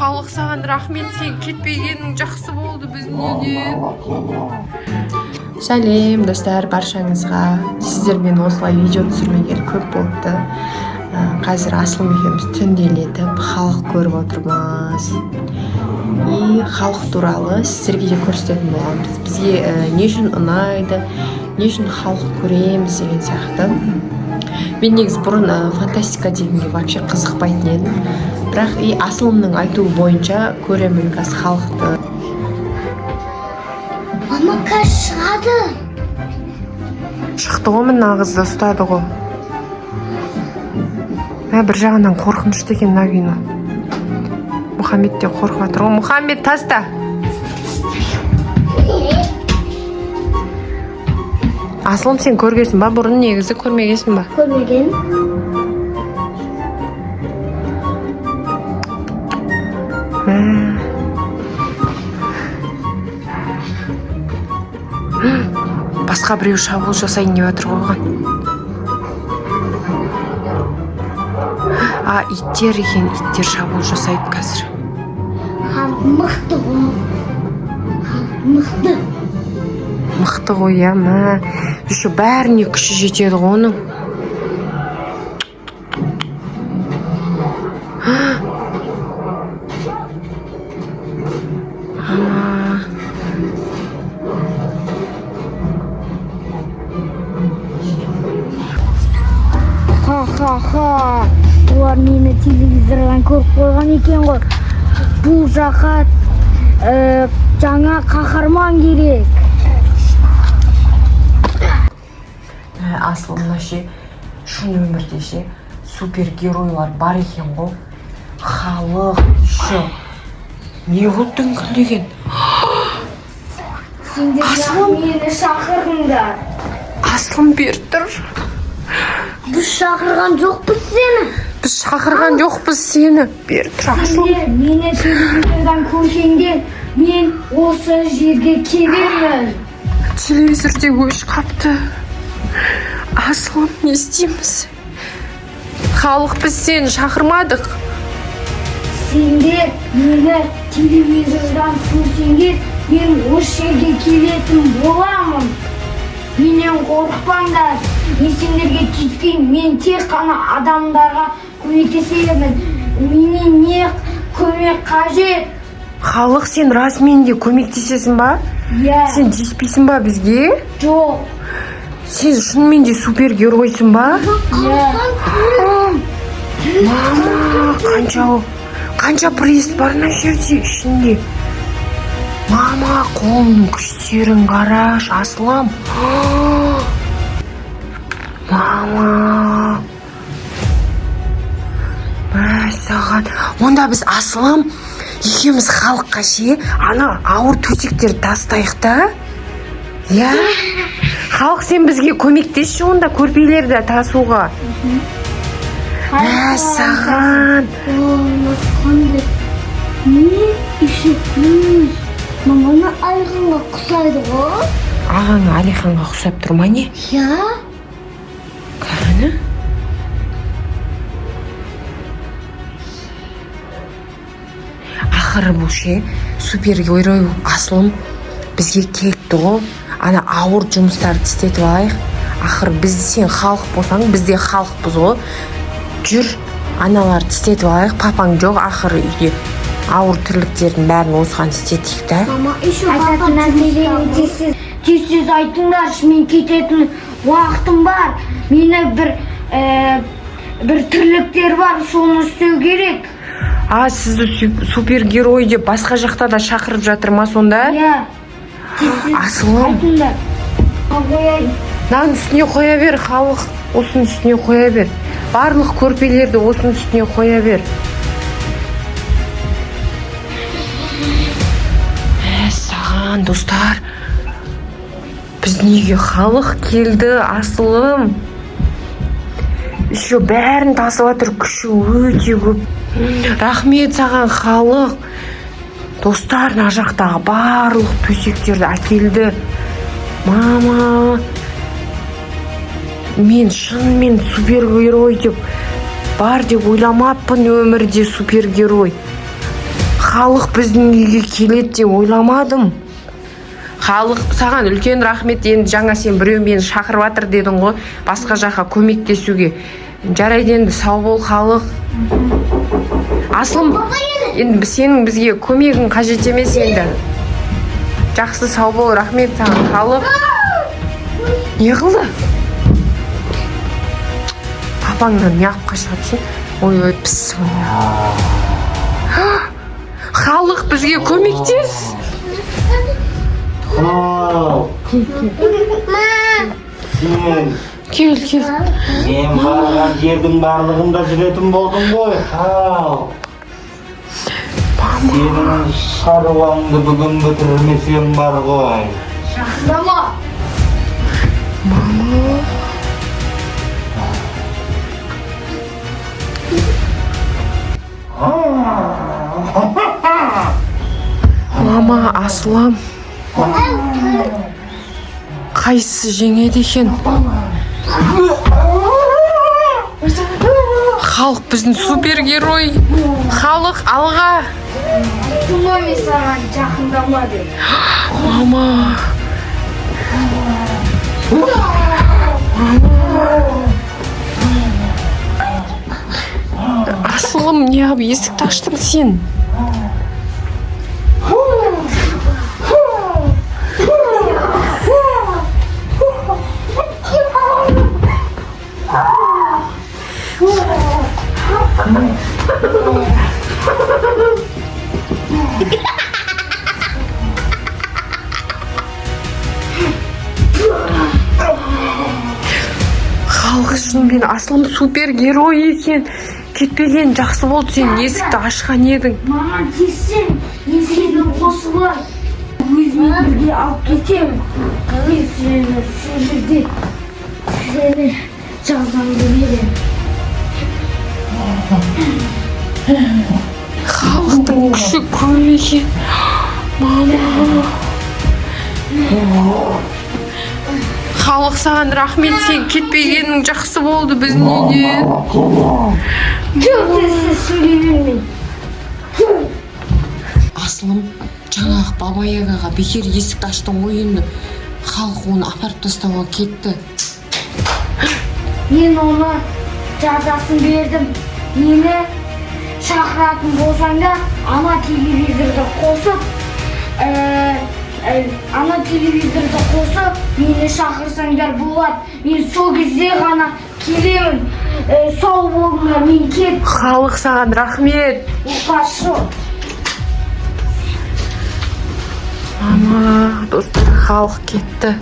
Халық, саған рахмет, сен кетпегенің жақсы болды біздің үйден. Сәлем, достар, баршаңызға! Сіздермен осылай видео түсірмегелі көп болыпты. Қазір Асылым екеуміз түнделетіп Халық көріп отырмыз и Халық туралы сіздерге де көрсететін боламыз. Бізге не үшін ұнайды, не үшін Халық көреміз деген сияқты. Мен негізі бұрын фантастика дегенге вообще қызықпайтын едім, бірақ и Асылымның айтуы бойынша көремін қазір Халықты. Мама, қазір шығады. Шықты ғой, мына қызды ұстады ғой. Мә, бір жағынан қорқынышты екен мына кино. Мұхаммед те қорқып жатыр ғой. Мұхаммед, таста. Асылым, сен көргенсің ба бұрын негізі, көрмегенсің ба? Көрмеген. Мә. Басқа біреу шабуыл жасайын деп жатыр ғой оған. А, иттер екен, иттер шабуыл жасайды қазір. Халық мықты ғой. Халық мықты. Мықты ғой, иә. Мә, еще бәріне күші жетеді ғой оның. Ама. Ха-ха-ха. Олар мені телевизордан көріп қойған екен ғой. Бұл жаққа жаңа қаһарман керек. Мә, Асыл, мына ше, шын өмірде ше супергеройлар бар екен ғой. Халық еще не қылып діңкілдеген? Сендер Асылым. мені шақырдыңдар. Асылым, бері тұр. Біз шақырған жоқпыз сені. Біз шақырған жоқпыз сені, бері тұр, Асылым. Сендер мені телевизордан көрсеңдер, мен осы жерге келемін. Телевизор де өшіп қапты. Асылым, не істейміз? Халық, біз сені шақырмадық. Сендер мені телевизордан көрсеңдер, мен осы жерге келетін боламын. Менен қорықпаңдар. Мен сендерге тиіспеймін. Мен тек қана адамдарға көмектесемін. Менен не көмек қажет? Халық, сен расымен де көмектесесің ба? Иә. Сен тиіспейсің ба бізге? Жоқ. Сен шынымен де супергеройсың ба? Иә. Мама, қанша, қанша пресс бар мына жерде, ішінде. Мама, қолының күштерін қарашы, Асылым. Мама, мәссаған! Онда біз, Асылым екеуміз, Халыққа ше ана ауыр төсектерді тастайық та, иә? Халық, сен бізге көмектесші онда көрпелерді тасуға. Мәссаған! Қандай? Не еще плюс? Маманы Әлиханға ұқсайды ғой. Ағаң Әлиханға ұқсап тұр ма, не? Иә. Кәні. Ақыры бұл ше супергерой болып, Асылым, бізге келіпті ғой. Ана ауыр жұмыстарды істетіп алайық. Ақыры біз, сен халық болсаң, біз де халықпыз ғой. Жүр, аналарды істетіп алайық. Папаң жоқ ақыры үйде. Ауыр тірліктердің бәрін осыған істетейік та. Мама, еще папа нәрселерін тез тез тез айтыңдаршы, мен кететін уақытым бар. Мені бір тірліктер бар, соны істеу керек. А, сізді супергерой деп басқа жақта да шақырып жатыр ма сонда? Иә. Тез тез Асылым. айтыңдар. Қояйын. Мынаның үстіне қоя бер, Халық, осының үстіне қоя бер. Барлық көрпелерді осының үстіне қоя бер. Саған, достар, біздің үйге Халық келді. Асылым, еще бәрін тасып жатыр, күші өте көп. Рахмет саған, Халық. Достар, мына жақтағы барлық төсектерді әкелді. Мама, мен шынымен супергерой деп бар деп ойламаппын өмірде супергерой. Халық біздің үйге келеді деп ойламадым. Халық, саған үлкен рахмет. Енді жаңа сен біреу мені шақырып жатыр дедің ғой, басқа жаққа көмектесуге. Жарайды, енді сау бол, халық. Асылым, енді сенің бізге көмегің қажет емес енді. Жақсы, сау бол, рахмет саған, халық. Не қылды? Папаңнан неғып қашып жатсың? Ой, ой, піс. Халық, бізге көмектес. Халық, сен Кел, кел. Мен барған жердің барлығында жүретін болдың ғой, халық. Сенің шаруаңды бүгін бітірмесем бар ғой. Жақындама. Мама. Мама, Асылым, қайсысы жеңеді екен? Халық біздің супергерой. Халық, алға! Айттым ғой мен саған жақындама деп. Мама. Мама. Асылым, неғып есікті аштың сен? Халық, шынымен Асылым супергерой екен. Кетпеген жақсы болды, сен есікті ашқан едің. Маған тиіссең, мен сені осылай өзімен бірге алып кетемін. Мен сені сол жерде сені жазамды беремін. Халықтың күші көп екен. Мама. Халық, саған рахмет, сен кетпегенің жақсы болды біздің үйден. Жоқ, сіз сөйлей бермей. Асылым, жаңағы Баба Ягаға бекер есікті аштың ғой енді. Халық оны апарып тастауға кетті. Мен оны жазасын бердім. Мені шақыратын болсаңдар, ана телевизорды қосып, ана телевизорды қосып, мені шақырсаңдар болады. Мен сол кезде ғана келемін. Сау болыңдар, мен кет. Халық, саған рахмет. Қашу. Мама, достар, халық кетті.